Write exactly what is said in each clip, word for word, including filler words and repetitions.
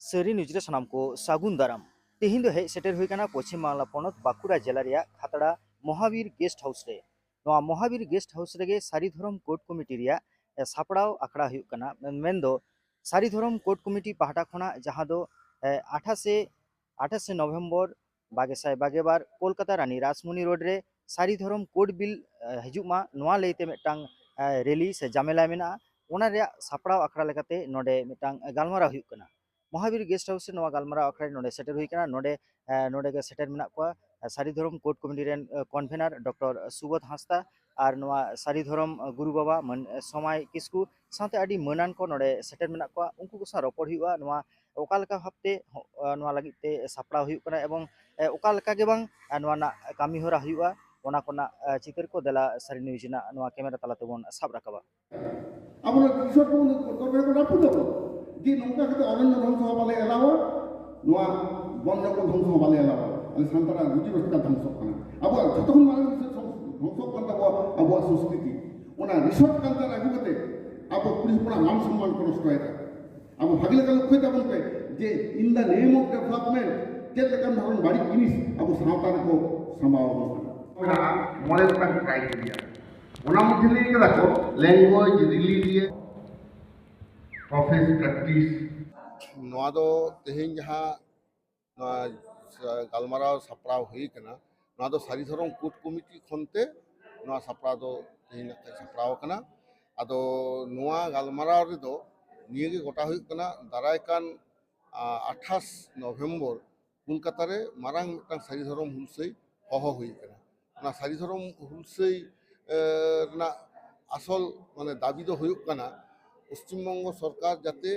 ᱥᱟᱹᱨᱤ ᱱᱤᱭᱩᱡᱽ ᱨᱮ ᱥᱟᱱᱟᱢ ᱠᱚ ᱥᱟᱹᱜᱩᱱ ᱫᱟᱨᱟᱢ᱾ ᱛᱮᱦᱮᱧ ᱫᱚ ᱦᱮᱡ ᱥᱮᱴᱮᱨ ᱦᱩᱭ ᱠᱟᱱᱟ ᱯᱚᱪᱷᱤᱢ ᱵᱟᱝᱞᱟ ᱯᱚᱱᱚᱛ ᱵᱟᱸᱠᱩᱲᱟ ᱡᱮᱞᱟ ᱨᱮᱭᱟᱜ ᱠᱷᱟᱛᱲᱟ ᱢᱚᱦᱟᱵᱤᱨ ᱜᱮᱥᱴ ᱦᱟᱣᱩᱥ ᱨᱮ᱾ ᱱᱚᱣᱟ ᱢᱚᱦᱟᱵᱤᱨ ᱜᱮᱥᱴ ᱦᱟᱣᱩᱥ ᱨᱮᱜᱮ ᱥᱟᱹᱨᱤ ᱫᱷᱚᱨᱚᱢ ᱠᱳᱰ ᱠᱚᱢᱤᱴᱤ ᱨᱮᱭᱟᱜ, ᱮ, ᱥᱟᱯᱲᱟᱣ ᱟᱠᱷᱲᱟ ᱦᱩᱭᱩᱜ ᱠᱟᱱᱟ᱾ ᱢᱮᱱᱫᱚ ᱥᱟᱹᱨᱤ ᱫᱷᱚᱨᱚᱢ ᱠᱳᱰ ᱠᱚᱢᱤᱴᱤ ᱯᱟᱦᱴᱟ ᱠᱷᱚᱱᱟᱜ ᱡᱟᱦᱟᱸ ᱫᱚ, ᱮ, ᱟᱴᱷᱟᱥᱮ, ᱟᱴᱷᱟᱥᱮ ᱱᱚᱵᱷᱮᱢᱵᱚᱨ ᱵᱟᱜᱮ ᱥᱟᱭ ᱵᱟᱜᱮ ᱵᱟᱨ ᱠᱳᱞᱠᱟᱛᱟ ᱨᱟᱱᱤ ᱨᱟᱥᱢᱚᱱᱤ ᱨᱳᱰ ᱨᱮ ᱥᱟᱹᱨᱤ ᱫᱷᱚᱨᱚᱢ ᱠᱳᱰ ᱵᱤᱞ, ᱮ, ᱦᱤᱡᱩᱜ ᱢᱟ, ᱱᱚᱣᱟ ᱞᱟᱹᱭᱛᱮ ᱢᱤᱫᱴᱟᱝ, ᱮ, ᱨᱮᱞᱤ ᱥᱮ ᱡᱟᱢᱮᱞᱟ ᱢᱮᱱᱟᱜᱼᱟ᱾ ᱚᱱᱟ ᱨᱮᱭᱟᱜ ᱥᱟᱯᱲᱟᱣ ᱟᱠᱷᱲᱟ ᱞᱮᱠᱟᱛᱮ ᱱᱚᱰᱮ ᱢᱤᱫᱴᱟᱝ ᱜᱟᱞᱢᱟᱨᱟᱣ ᱦᱩᱭᱩᱜ ᱠᱟᱱᱟ᱾ ᱢᱚᱦᱟᱵᱤᱨ ᱜᱮᱥᱴ ᱦᱟᱣᱩᱥ ᱨᱮ ᱱᱚᱣᱟ ᱜᱟᱞᱢᱟᱨᱟᱣ ᱟᱠᱷᱲᱟ ᱨᱮ ᱱᱚᱰᱮ ᱥᱮᱴᱮᱨ ᱦᱩᱭ ᱠᱟᱱᱟ᱾ ᱱᱚᱰᱮ, ᱮ, ᱱᱚᱰᱮ ᱜᱮ ᱥᱮᱴᱮᱨ ᱢᱮᱱᱟᱜ ᱠᱚᱣᱟ, ᱮ, ᱥᱟᱹᱨᱤ ᱫᱷᱚᱨᱚᱢ ᱠᱳᱰ ᱠᱚᱢᱤᱴᱤ ᱨᱮᱱ, ᱮ, ᱠᱚᱱᱵᱷᱮᱱᱟᱨ ᱰᱚᱠᱴᱚᱨ ᱥᱩᱵᱳᱫᱷ ᱦᱟᱸᱥᱫᱟ ᱟᱨ ᱱᱚᱣᱟ ᱥᱟᱹᱨᱤ ᱫᱷᱚᱨᱚᱢ, ᱮ, ᱜᱩᱨᱩ ᱵᱟᱵᱟ ᱢᱟᱹᱱ, ᱮ, ᱥᱚᱢᱟᱭ ᱠᱤᱥᱠᱩ ᱥᱟᱶᱛᱮ ᱟᱹᱰᱤ ᱢᱟᱹᱱᱟᱱ ᱠᱚ ᱱᱚᱰᱮ ᱥᱮᱴᱮᱨ ᱢᱮᱱᱟᱜ ᱠᱚᱣᱟ᱾ ᱩᱱᱠᱩ ᱠᱚ ᱥᱟᱶ ᱨᱚᱯᱚᱲ ᱦᱩᱭᱩᱜᱼᱟ, ᱱᱚᱣᱟ ᱚᱠᱟ ᱞᱮᱠᱟ ᱵᱷᱟᱵᱛᱮ ᱦᱚ-, ᱮ, ᱱᱚᱣᱟ ᱞᱟᱹᱜᱤᱫ ᱛᱮ ᱥᱟᱯᱲᱟᱣ ᱦᱩᱭᱩᱜ ᱠᱟᱱᱟ ᱮᱵᱚᱝ, ᱮ, ᱚᱠᱟ ᱞᱮᱠᱟ ᱜᱮ ᱵᱟᱝ, ᱮ, ᱱᱚᱣᱟ ᱨᱮᱱᱟᱜ ᱠᱟᱹᱢᱤ ᱦᱚᱨᱟ ᱦᱩᱭᱩᱜᱼᱟ, ᱚᱱᱟ ᱠᱚᱨᱮᱱᱟᱜ, ᱮ, ᱪᱤᱛᱟᱹᱨ ᱠᱚ ᱫᱮᱞᱟ ᱥᱟᱹᱨᱤ ᱱᱤᱭᱩᱡᱽ ᱨᱮᱱᱟᱜ ᱱᱚᱣᱟ ᱠᱮᱢᱮᱨᱟ ᱛᱟᱞᱟ ᱛᱮᱵᱚᱱ ᱥᱟᱵ ᱨᱟᱠᱟᱵᱟ᱾ ᱟᱵᱚ ᱱᱚᱣᱟ ᱛᱤᱥ ᱦᱚᱸ ᱵᱚᱱ ᱛᱚᱵᱮ ᱵᱚᱱ ᱨᱟᱹᱯᱩᱫ ᱟᱵᱚ᱾ ᱡᱮ ᱱᱚᱝᱠᱟ ᱠᱟᱛᱮ ᱚᱨᱚᱱᱱᱚ ᱫᱷᱚᱝᱥᱚ ᱦᱚᱸ ᱵᱟᱞᱮ ᱮᱞᱟᱣᱟ, ᱱᱚᱣᱟ ᱵᱚᱱ ᱡᱚᱝᱜᱚᱞ ᱫᱷᱚᱝᱥᱚ ᱦᱚᱸ ᱵᱟᱞᱮ ᱮᱞᱟᱣᱟ᱾ ᱟᱞᱮ ᱥᱟᱱᱛᱟᱲᱟᱜ ᱨᱩᱡᱤ ᱨᱳᱡᱽᱜᱟᱨ ᱫᱷᱚᱝᱥᱚᱜ ᱠᱟᱱᱟ᱾ ᱟᱵᱚᱣᱟᱜ ᱡᱷᱚᱛᱚ ᱠᱷᱚᱱ ᱢᱟᱨᱟᱝ ᱡᱤᱱᱤᱥ ᱫᱷᱚᱝᱥᱚᱜ ᱠᱟᱱ ᱛᱟᱵᱚᱣᱟ ᱟᱵᱚᱣᱟᱜ ᱥᱚᱝᱥᱠᱨᱤᱛᱤ᱾ ᱚᱱᱟ ᱨᱤᱥᱚᱨᱪ ᱠᱟᱞᱪᱟᱨ ᱟᱹᱜᱩ ᱠᱟᱛᱮ ᱟᱵᱚ ᱠᱩᱲᱤ ᱦᱚᱯᱚᱱᱟᱜ ᱢᱟᱱ ᱥᱚᱱᱢᱟᱱ ᱠᱚ ᱱᱚᱥᱴᱚᱭᱮᱫᱟ᱾ ᱟᱵᱚ ᱵᱷᱟᱜᱮ ᱞᱮᱠᱟ ᱞᱚᱠᱠᱷᱚᱭ ᱛᱟᱵᱚᱱ ᱯᱮ ᱡᱮ in the name of development ᱪᱮᱫ ᱞᱮᱠᱟᱱ ᱫᱷᱚᱨᱚᱱ ᱵᱟᱹᱲᱤᱡ ᱡᱤᱱᱤᱥ ᱟᱵᱚ ᱥᱟᱶᱛᱟ ᱨᱮᱠᱚ ᱥᱟᱢᱵᱟᱣ ᱟᱵᱚᱱ ᱠᱟᱱᱟ᱾ ᱢᱮᱱᱟᱜᱼᱟ ᱢᱚᱬᱮ ᱜᱚᱴᱟᱝ ᱠᱨᱟᱭᱴᱮᱨᱤᱭᱟ᱾ ᱚᱱᱟ ᱢᱚᱫᱽᱫᱷᱮ ᱞᱟᱹᱭ ᱠᱟᱫᱟ ᱠᱚ language, religion, profess, practice᱾ ᱱᱚᱣᱟ ᱫᱚ ᱛᱮᱦᱮᱧ ᱡᱟᱦᱟᱸ ᱱᱚᱣᱟ ᱜᱟᱞᱢᱟᱨᱟᱣ ᱥᱟᱯᱲᱟᱣ ᱦᱩᱭ ᱠᱟᱱᱟ, ᱱᱚᱣᱟ ᱫᱚ ᱥᱟᱹᱨᱤ ᱫᱷᱚᱨᱚᱢ ᱠᱳᱰ ᱠᱚᱢᱤᱴᱤ ᱠᱷᱚᱱ ᱛᱮ ᱱᱚᱣᱟ ᱥᱟᱯᱲᱟᱣ ᱫᱚ ᱛᱮᱦᱮᱧ ᱱᱟᱜ ᱠᱷᱟᱱ ᱥᱟᱯᱲᱟᱣ ᱟᱠᱟᱱᱟ᱾ ᱟᱫᱚ ᱱᱚᱣᱟ ᱜᱟᱞᱢᱟᱨᱟᱣ ᱨᱮᱫᱚ ᱱᱤᱭᱟᱹ ᱜᱮ ᱜᱚᱴᱟ ᱦᱩᱭᱩᱜ ᱠᱟᱱᱟ, ᱫᱟᱨᱟᱭ ᱠᱟᱱ, ᱟ, ᱟᱴᱷᱟᱥ ᱱᱚᱵᱷᱮᱢᱵᱚᱨ ᱠᱳᱞᱠᱟᱛᱟ ᱨᱮ ᱢᱟᱨᱟᱝ ᱢᱤᱫᱴᱟᱝ ᱥᱟᱹᱨᱤ ᱫᱷᱚᱨᱚᱢ ᱦᱩᱞᱥᱟᱹᱭ ᱦᱚᱦᱚ ᱦᱩᱭ ᱠᱟᱱᱟ᱾ ᱚᱱᱟ ᱥᱟᱹᱨᱤ ᱫᱷᱚᱨᱚᱢ ᱦᱩᱞᱥᱟᱹᱭ, ᱮ, ᱨᱮᱱᱟᱜ ᱟᱥᱚᱞ ᱢᱟᱱᱮ ᱫᱟᱵᱤ ᱫᱚ ᱦᱩᱭᱩᱜ ᱠᱟᱱᱟ, ᱯᱚᱥᱪᱤᱢ ᱵᱚᱝᱜᱚ ᱥᱚᱨᱠᱟᱨ ᱡᱟᱛᱮ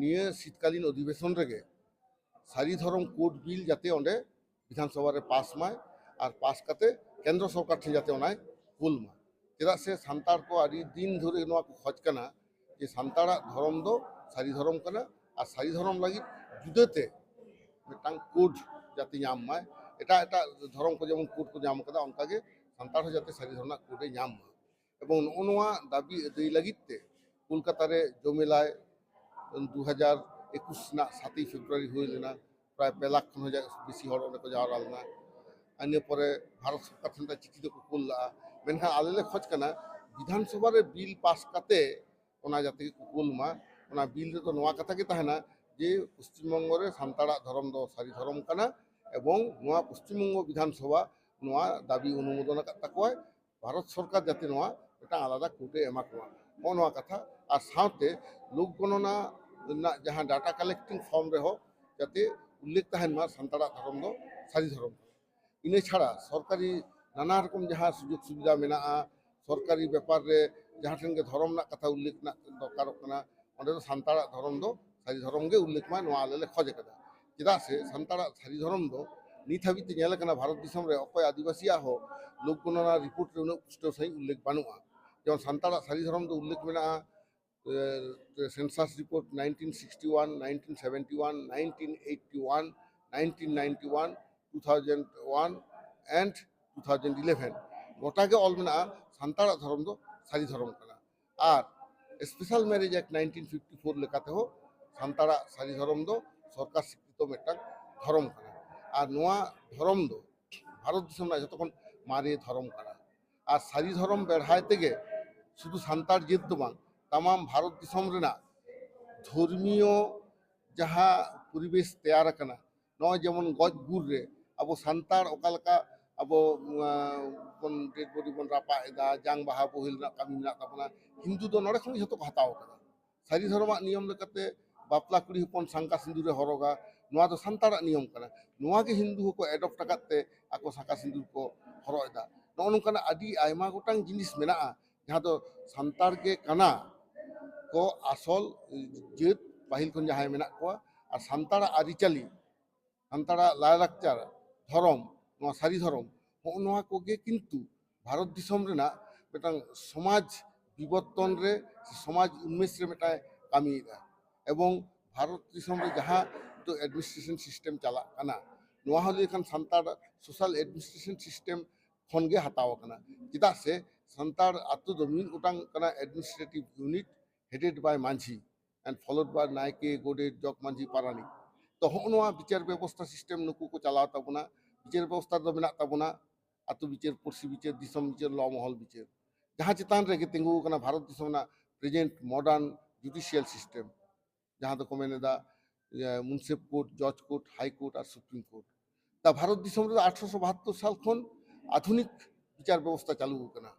ᱱᱤᱭᱟᱹ ᱥᱤᱛᱠᱟᱞᱤᱱ ᱚᱫᱷᱤᱵᱮᱥᱚᱱ ᱨᱮᱜᱮ ᱥᱟᱹᱨᱤ ᱫᱷᱚᱨᱚᱢ ᱠᱳᱰ ᱵᱤᱞ ᱡᱟᱛᱮ ᱚᱸᱰᱮ ᱵᱤᱫᱷᱟᱱ ᱥᱚᱵᱷᱟ ᱨᱮ ᱯᱟᱥ ᱢᱟᱭ ᱟᱨ ᱯᱟᱥ ᱠᱟᱛᱮ ᱠᱮᱱᱫᱨᱚ ᱥᱚᱨᱠᱟᱨ ᱴᱷᱮᱱ ᱡᱟᱛᱮ ᱚᱱᱟᱭ ᱠᱩᱞ ᱢᱟ᱾ ᱪᱮᱫᱟᱜ ᱥᱮ ᱥᱟᱱᱛᱟᱲ ᱠᱚ ᱟᱹᱰᱤ ᱫᱤᱱ ᱫᱷᱚᱨᱮ ᱱᱚᱣᱟ ᱠᱚ ᱠᱷᱚᱡᱽ ᱠᱟᱱᱟ ᱡᱮ ᱥᱟᱱᱛᱟᱲᱟᱜ ᱫᱷᱚᱨᱚᱢ ᱫᱚ ᱥᱟᱹᱨᱤ ᱫᱷᱚᱨᱚᱢ ᱠᱟᱱᱟ ᱟᱨ ᱥᱟᱹᱨᱤ ᱫᱷᱚᱨᱚᱢ ᱞᱟᱹᱜᱤᱫ ᱡᱩᱫᱟᱹᱛᱮ ᱢᱤᱫᱴᱟᱝ ᱠᱳᱰ ᱡᱟᱛᱮ ᱧᱟᱢ ᱢᱟᱭ᱾ ᱮᱴᱟᱜ ᱮᱴᱟᱜ ᱫᱷᱚᱨᱚᱢ ᱠᱚ ᱡᱮᱢᱚᱱ ᱠᱳᱰ ᱠᱚ ᱧᱟᱢ ᱠᱟᱫᱟ, ᱚᱱᱠᱟᱜᱮ ᱥᱟᱱᱛᱟᱲ ᱦᱚᱸ ᱡᱟᱛᱮ ᱥᱟᱹᱨᱤ ᱫᱷᱚᱨᱚᱢ ᱨᱮᱱᱟᱜ ᱠᱳᱰ ᱮ ᱧᱟᱢ ᱢᱟ᱾ ᱮᱵᱚᱝ ᱱᱚᱜᱼᱚ ᱱᱚᱣᱟ ᱫᱟᱹᱵᱤ ᱟᱹᱫᱟᱹᱭ ᱞᱟᱹᱜᱤᱫ ᱛᱮ ᱠᱳᱞᱠᱟᱛᱟ ᱨᱮ ᱡᱚᱢᱮᱞᱟᱭ ᱫᱩ ᱦᱟᱡᱟᱨ ᱮᱠᱩᱥ ᱨᱮᱱᱟᱜ ᱥᱟᱛᱮᱭ ᱯᱷᱮᱵᱽᱨᱩᱣᱟᱨᱤ ᱦᱩᱭ ᱞᱮᱱᱟ᱾ ᱯᱨᱟᱭ ᱯᱮ ᱞᱟᱠᱷ ᱠᱷᱚᱱ ᱦᱚᱸ ᱡᱟ-, ᱵᱮᱥᱤ ᱦᱚᱲ ᱚᱸᱰᱮ ᱠᱚ ᱡᱟᱣᱨᱟ ᱞᱮᱱᱟ᱾ ᱤᱱᱟᱹ ᱯᱚᱨᱮ ᱵᱷᱟᱨᱚᱛ ᱥᱚᱨᱠᱟᱨ ᱴᱷᱮᱱ ᱢᱤᱫᱴᱟᱝ ᱪᱤᱴᱷᱤ ᱫᱚᱠᱚ ᱠᱩᱞ ᱞᱟᱜᱼᱟ᱾ ᱢᱮᱱᱠᱷᱟᱱ ᱟᱞᱮ ᱞᱮ ᱠᱷᱚᱡᱽ ᱠᱟᱱᱟ ᱵᱤᱫᱷᱟᱱ ᱥᱚᱵᱷᱟ ᱨᱮ ᱵᱤᱞ ᱯᱟᱥ ᱠᱟᱛᱮ ᱚᱱᱟ ᱡᱟᱛᱮ ᱠᱚ ᱠᱩᱞ ᱢᱟ᱾ ᱚᱱᱟ ᱵᱤᱞ ᱨᱮᱫᱚ ᱱᱚᱣᱟ ᱠᱟᱛᱷᱟ ᱜᱮ ᱛᱟᱦᱮᱱᱟ ᱡᱮ ᱯᱚᱥᱪᱤᱢ ᱵᱚᱝᱜᱚ ᱨᱮ ᱥᱟᱱᱛᱟᱲᱟᱜ ᱫᱷᱚᱨᱚᱢ ᱫᱚ ᱥᱟᱹᱨᱤ ᱫᱷᱚᱨᱚᱢ ᱠᱟᱱᱟ, ᱮᱵᱚᱝ ᱱᱚᱣᱟ ᱯᱚᱥᱪᱤᱢ ᱵᱚᱝᱜᱚ ᱵᱤᱫᱷᱟᱱ ᱥᱚᱵᱷᱟ ᱱᱚᱣᱟ ᱫᱟᱹᱵᱤ ᱚᱱᱩᱢᱳᱫᱚᱱ ᱟᱠᱟᱫ ᱛᱟᱠᱚᱣᱟᱭ᱾ ᱵᱷᱟᱨᱚᱛ ᱥᱚᱨᱠᱟᱨ ᱡᱟᱛᱮ ᱱᱚᱣᱟ ᱢᱤᱫᱴᱟᱝ ᱟᱞᱟᱫᱟ ᱠᱳᱰ ᱮ ᱮᱢᱟ ᱠᱚᱣᱟ, ᱱᱚᱜᱼᱚ ᱱᱚᱣᱟ ᱠᱟᱛᱷᱟ᱾ ᱟᱨ ᱥᱟᱶᱛᱮ ᱞᱳᱠ ᱜᱚᱱᱚᱱᱟ ᱨᱮᱱᱟᱜ ᱡᱟᱦᱟᱸ ᱰᱟᱴᱟ ᱠᱟᱞᱮᱠᱴᱤᱝ ᱯᱷᱚᱨᱢ ᱨᱮᱦᱚᱸ ᱡᱟᱛᱮ ᱩᱞᱞᱮᱠᱷ ᱛᱟᱦᱮᱱ ᱢᱟ ᱥᱟᱱᱛᱟᱲᱟᱜ ᱫᱷᱚᱨᱚᱢ ᱫᱚ ᱥᱟᱹᱨᱤ ᱫᱷᱚᱨᱚᱢ ᱠᱟᱱᱟ᱾ ᱤᱱᱟᱹ ᱪᱷᱟᱲᱟ ᱥᱚᱨᱠᱟᱨᱤ ᱱᱟᱱᱟ ᱨᱚᱠᱚᱢ ᱡᱟᱦᱟᱸ ᱥᱩᱡᱳᱜᱽ ᱥᱩᱵᱤᱫᱷᱟ ᱢᱮᱱᱟᱜᱼᱟ, ᱥᱚᱨᱠᱟᱨᱤ ᱵᱮᱯᱟᱨ ᱨᱮ ᱡᱟᱦᱟᱸ ᱴᱷᱮᱱ ᱜᱮ ᱫᱷᱚᱨᱚᱢ ᱨᱮᱱᱟᱜ ᱠᱟᱛᱷᱟ ᱩᱞᱞᱮᱠᱷ ᱨᱮᱱᱟᱜ ᱫᱚᱨᱠᱟᱨᱚᱜ ᱠᱟᱱᱟ, ᱚᱸᱰᱮ ᱫᱚ ᱥᱟᱱᱛᱟᱲᱟᱜ ᱫᱷᱚᱨᱚᱢ ᱫᱚ ᱥᱟᱹᱨᱤ ᱫᱷᱚᱨᱚᱢ ᱜᱮ ᱩᱞᱞᱮᱠᱷ ᱢᱟ, ᱱᱚᱣᱟ ᱟᱞᱮ ᱞᱮ ᱠᱷᱚᱡᱽ ᱟᱠᱟᱫᱟ᱾ ᱪᱮᱫᱟᱜ ᱥᱮ ᱥᱟᱱᱛᱟᱲᱟᱜ ᱥᱟᱹᱨᱤ ᱫᱷᱚᱨᱚᱢ ᱫᱚ ᱱᱤᱛ ᱦᱟᱹᱵᱤᱡ ᱛᱮ ᱧᱮᱞ ᱟᱠᱟᱱᱟ, ᱵᱷᱟᱨᱚᱛ ᱫᱤᱥᱚᱢ ᱨᱮ ᱚᱠᱚᱭ ᱟᱹᱫᱤᱵᱟᱹᱥᱤᱭᱟᱜ ᱦᱚᱸ ᱞᱳᱠ ᱜᱚᱱᱚᱱᱟ ᱨᱤᱯᱳᱨᱴ ᱨᱮ ᱩᱱᱟᱹᱜ ᱯᱩᱥᱴᱟᱹᱣ ᱥᱟᱺᱦᱤᱡ ᱩᱞᱞᱮᱠᱷ ᱵᱟᱹᱱᱩᱜᱼᱟ᱾ ᱡᱮᱢᱚᱱ ᱥᱟᱱᱛᱟᱲᱟᱜ ᱥᱟᱹᱨᱤ ᱫᱷᱚᱨᱚᱢ ᱫᱚ ᱩᱞᱞᱮᱠᱷ ᱢᱮᱱᱟᱜᱼᱟ, ᱮ, census report nineteen sixty-one, nineteen seventy-one, nineteen eighty-one, nineteen ninety-one, two thousand one and two thousand eleven, ᱜᱚᱴᱟ ᱜᱮ ᱚᱞ ᱢᱮᱱᱟᱜᱼᱟ ᱥᱟᱱᱛᱟᱲᱟᱜ ᱫᱷᱚᱨᱚᱢ ᱫᱚ ᱥᱟᱹᱨᱤ ᱫᱷᱚᱨᱚᱢ ᱠᱟᱱᱟ᱾ ᱟᱨ Special Marriage Act nineteen fifty-four ᱞᱮᱠᱟᱛᱮᱦᱚᱸ ᱥᱟᱱᱛᱟᱲᱟᱜ ᱥᱟᱹᱨᱤ ᱫᱷᱚᱨᱚᱢ ᱫᱚ ᱥᱚᱨᱠᱟᱨ ᱥᱤᱠᱨᱤᱛᱚ ᱢᱤᱫᱴᱟᱝ ᱫᱷᱚᱨᱚᱢ ᱠᱟᱱᱟ᱾ ᱟᱨ ᱱᱚᱣᱟ ᱫᱷᱚᱨᱚᱢ ᱫᱚ ᱵᱷᱟᱨᱚᱛ ᱫᱤᱥᱚᱢ ᱨᱮᱱᱟᱜ ᱡᱷᱚᱛᱚ ᱠᱷᱚᱱ ᱢᱟᱨᱮ ᱫᱷᱚᱨᱚᱢ ᱠᱟᱱᱟ᱾ ᱟᱨ ᱥᱟᱹᱨᱤ ᱫᱷᱚᱨᱚᱢ ᱵᱮᱲᱦᱟᱭ ᱛᱮᱜᱮ ᱥᱩᱫᱷᱩ ᱥᱟᱱᱛᱟᱲ ᱡᱟᱹᱛ ᱫᱚ ᱵᱟᱝ, ᱛᱟᱢᱟᱢ ᱵᱷᱟᱨᱚᱛ ᱫᱤᱥᱚᱢ ᱨᱮᱱᱟᱜ ᱫᱷᱚᱨᱢᱤᱭᱚ ᱡᱟᱦᱟᱸ ᱯᱚᱨᱤᱵᱮᱥ ᱛᱮᱭᱟᱨ ᱟᱠᱟᱱᱟ, ᱱᱚᱜᱼᱚᱭ ᱡᱮᱢᱚᱱ ᱜᱚᱡ ᱜᱩᱨ ᱨᱮ ᱟᱵᱚ ᱥᱟᱱᱛᱟᱲ ᱚᱠᱟ ᱞᱮᱠᱟ ᱟᱵᱚ, ᱟᱸ, ᱵᱚᱱ ᱰᱮᱰ ᱵᱚᱰᱤ ᱵᱚᱱ ᱨᱟᱯᱟᱜ ᱮᱫᱟ, ᱡᱟᱝ ᱵᱟᱦᱟ ᱵᱳᱦᱮᱞ ᱨᱮᱱᱟᱜ ᱠᱟᱹᱢᱤ ᱢᱮᱱᱟᱜ ᱛᱟᱵᱚᱱᱟ, ᱦᱤᱱᱫᱩ ᱫᱚ ᱱᱚᱰᱮ ᱠᱷᱚᱱ ᱜᱮ ᱡᱷᱚᱛᱚ ᱠᱚ ᱦᱟᱛᱟᱣ ᱟᱠᱟᱫᱟ᱾ ᱥᱟᱹᱨᱤ ᱫᱷᱚᱨᱚᱢᱟᱜ ᱱᱤᱭᱚᱢ ᱞᱮᱠᱟᱛᱮ ᱵᱟᱯᱞᱟ ᱠᱩᱲᱤ ᱦᱚᱯᱚᱱ ᱥᱟᱝᱠᱟ ᱥᱤᱸᱫᱩᱨᱮ ᱦᱚᱨᱚᱜᱟ, ᱱᱚᱣᱟ ᱫᱚ ᱥᱟᱱᱛᱟᱲᱟᱜ ᱱᱤᱭᱚᱢ ᱠᱟᱱᱟ᱾ ᱱᱚᱣᱟ ᱜᱮ ᱦᱤᱱᱫᱩ ᱦᱚᱸᱠᱚ adopt ᱟᱠᱟᱫ ᱛᱮ ᱟᱠᱚ ᱥᱟᱝᱠᱟ ᱥᱤᱸᱫᱩᱨ ᱠᱚ ᱦᱚᱨᱚᱜ ᱮᱫᱟ᱾ ᱱᱚᱜᱼᱚ ᱱᱚᱝᱠᱟᱱᱟᱜ ᱟᱹᱰᱤ ᱟᱭᱢᱟ ᱜᱚᱴᱟᱝ ᱡᱤᱱᱤᱥ ᱢᱮᱱᱟᱜᱼᱟ, ᱡᱟᱦᱟᱸ ᱫᱚ ᱥᱟᱱᱛᱟᱲ ᱜᱮ ᱠᱟᱱᱟ ᱠᱚ ᱟᱥᱚᱞ ᱡᱟᱹᱛ, ᱯᱟᱹᱦᱤᱞ ᱠᱷᱚᱱ ᱡᱟᱦᱟᱸᱭ ᱢᱮᱱᱟᱜ ᱠᱚᱣᱟ᱾ ᱟᱨ ᱥᱟᱱᱛᱟᱲᱟᱜ ᱟᱹᱨᱤᱪᱟᱹᱞᱤ, ᱥᱟᱱᱛᱟᱲᱟᱜ ᱞᱟᱭᱼᱞᱟᱠᱪᱟᱨ, ᱫᱷᱚᱨᱚᱢ, ᱱᱚᱣᱟ ᱥᱟᱹᱨᱤ ᱫᱷᱚᱨᱚᱢ, ᱦᱚᱸᱜᱼᱚ ᱱᱚᱣᱟ ᱠᱚᱜᱮ ᱠᱤᱱᱛᱩ ᱵᱷᱟᱨᱚᱛ ᱫᱤᱥᱚᱢ ᱨᱮᱱᱟᱜ ᱢᱤᱫᱴᱟᱝ ᱥᱚᱢᱟᱡᱽ ᱵᱤᱵᱚᱨᱛᱚᱱ ᱨᱮ, ᱥᱮ ᱥᱚᱢᱟᱡᱽ ᱩᱱᱢᱮᱥ ᱨᱮ ᱢᱤᱫᱴᱟᱝ ᱠᱟᱹᱢᱤᱭᱮᱫᱟ᱾ ᱮᱵᱚᱝ ᱵᱷᱟᱨᱚᱛ ᱫᱤᱥᱚᱢ ᱨᱮ ᱡᱟᱦᱟᱸ ᱱᱤᱛᱚᱜ administration system ᱪᱟᱞᱟᱜ ᱠᱟᱱᱟ, ᱱᱚᱣᱟ ᱦᱚᱸ ᱞᱟᱹᱭ ᱞᱮᱠᱷᱟᱱ ᱥᱟᱱᱛᱟᱲ social administration system ᱠᱷᱚᱱ ᱜᱮ ᱦᱟᱛᱟᱣ ᱟᱠᱟᱱᱟ᱾ ᱪᱮᱫᱟᱜ ᱥᱮ ᱥᱟᱱᱛᱟᱲ ᱟᱛᱳ ᱫᱚ ᱢᱤᱫ ᱜᱚᱴᱟᱝ ᱠᱟᱱᱟ, administrative unit headed by ᱢᱟᱹᱡᱷᱤ᱾ and followed by ᱱᱟᱭᱠᱮ, ᱜᱚᱰᱮᱛ, ᱡᱚᱜᱽ ᱢᱟᱹᱡᱷᱤ, ᱯᱟᱨᱟᱱᱤᱠ᱾ ᱛᱚ ᱦᱚᱸᱜᱼᱚ ᱱᱚᱣᱟ ᱵᱤᱪᱟᱨ ᱵᱮᱵᱚᱥᱛᱷᱟ system ᱱᱩᱠᱩ ᱠᱚ ᱪᱟᱞᱟᱣ ᱛᱟᱵᱚᱱᱟ᱾ ᱵᱤᱪᱟᱨ ᱵᱮᱵᱚᱥᱛᱷᱟ ᱫᱚ ᱢᱮᱱᱟᱜ ᱛᱟᱵᱚᱱᱟ ᱟᱹᱛᱩ ᱵᱤᱪᱟᱹᱨ, ᱯᱩᱲᱥᱤ ᱵᱤᱪᱟᱹᱨ, ᱫᱤᱥᱚᱢ ᱵᱤᱪᱟᱹᱨ, ᱞᱚ ᱢᱚᱦᱚᱞ ᱵᱤᱪᱟᱹᱨ, ᱡᱟᱦᱟᱸ ᱪᱮᱛᱟᱱ ᱨᱮᱜᱮ ᱛᱤᱸᱜᱩ ᱟᱠᱟᱱᱟ ᱵᱷᱟᱨᱚᱛ ᱫᱤᱥᱚᱢ ᱨᱮᱱᱟᱜ present modern judicial system, ᱡᱟᱦᱟᱸ ᱫᱚᱠᱚ ᱢᱮᱱ ᱮᱫᱟ ᱢᱩᱱᱥᱤᱯ ᱠᱳᱨᱴ, ᱡᱚᱡᱽ ᱠᱳᱨᱴ, ᱦᱟᱭ ᱠᱳᱨᱴ ᱟᱨ ᱥᱩᱯᱨᱤᱢ ᱠᱳᱨᱴ᱾ ᱛᱟ ᱵᱷᱟᱨᱚᱛ ᱫᱤᱥᱚᱢ ᱨᱮᱫᱚ ᱟᱴᱷᱨᱚᱥᱚ ᱵᱟᱦᱟᱛᱛᱚᱨ ᱥᱟᱞ ᱠᱷᱚᱱ ᱟᱫᱷᱩᱱᱤᱠ ᱵᱤᱪᱟᱨ ᱵᱮᱵᱚᱥᱛᱷᱟ ᱪᱟᱹᱞᱩ ᱟᱠᱟᱱᱟ᱾